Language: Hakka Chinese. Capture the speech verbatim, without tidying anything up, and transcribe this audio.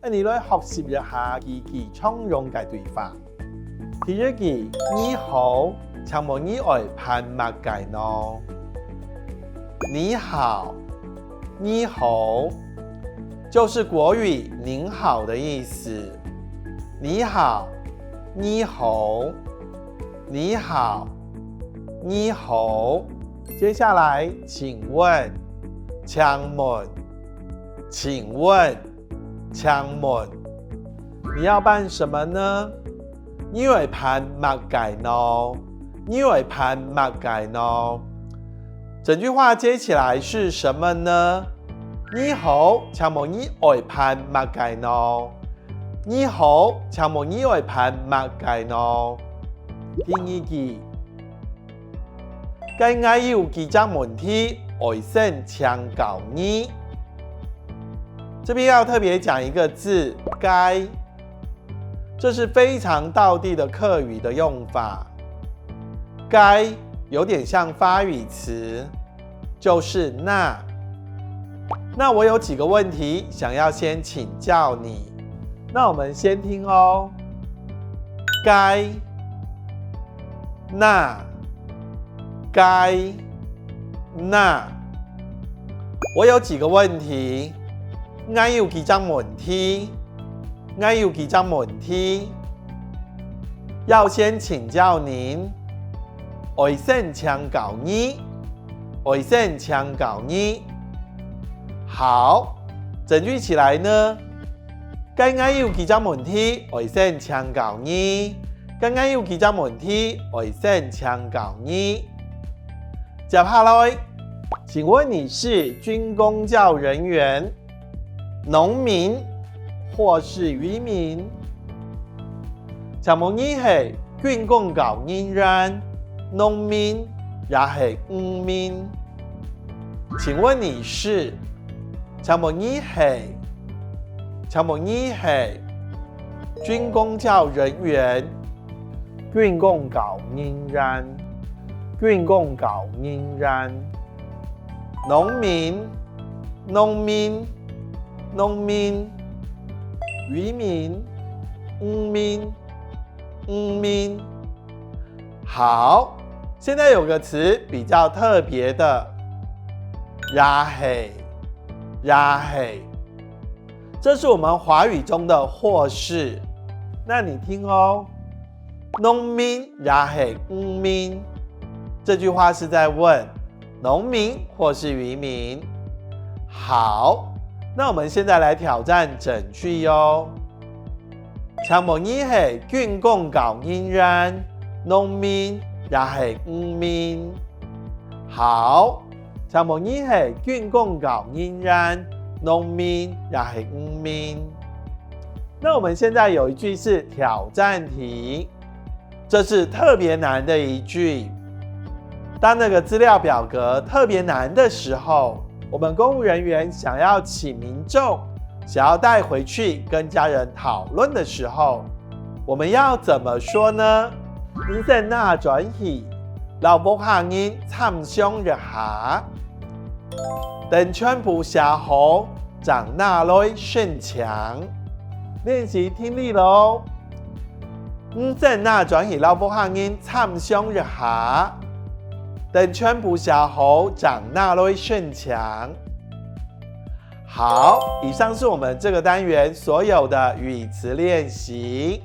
𠊎俚來學習一下幾句常用个對話。第一句，你好，請問你愛辦麼个呢？你好，你好，就是國語您好的意思。你好，你好，你好，你好。接下來，請問，請問，請問，請問，你要辦什麼呢？你愛辦麼个呢？你愛辦麼个呢？整句話接起來是什麼呢？你好，請問你愛辦麼个呢？你好，請問你愛辦麼个呢？第二句，該𠊎有幾隻問題愛先請教你。這邊要特別講一個字，該，這是非常道地的客語的用法。該有點像發語詞，就是那。那我有幾個問題想要先請教你，那我們先聽哦。該，那，該，那。我有幾個問題，𠊎有幾隻問題，𠊎有幾隻問題，要先請教您，愛先請教你，愛先請教你。好，整句起來呢，該𠊎有幾隻問題，愛先請教你。該𠊎有幾隻問題，愛先請教你。接下來，請問你是軍公教人員、農民或是漁民？請問你係軍公教人員、農民也係漁民？請問你是，請問你係，請問你係軍公教人員、軍公教人員、軍公教人員、農民、農民、農民、漁民、漁民、漁民。好，現在有個詞比較特別的，也係，也係，這是我們華語中的或是。那你聽哦，農民也係漁民，這句話是在問農民或是漁民。好，那我們現在來挑戰整句喲。請問你係軍公教人員、農民也係漁民？好，請問你係軍公教人員、農民也係漁民？那我們現在有一句是挑戰題，這是特別難的一句。當那個資料表格特別難的時候，我們公務人員想要請民眾，想要帶回去跟家人討論的時候，我們要怎麼說呢？你先拿轉去，摎屋下人參詳一下，等全部寫好，正拿來申請。練習聽力囉。你先拿轉去摎屋下人參詳一下，等全部寫好，正拿來申請。好，以上是我們這個單元所有的語詞練習。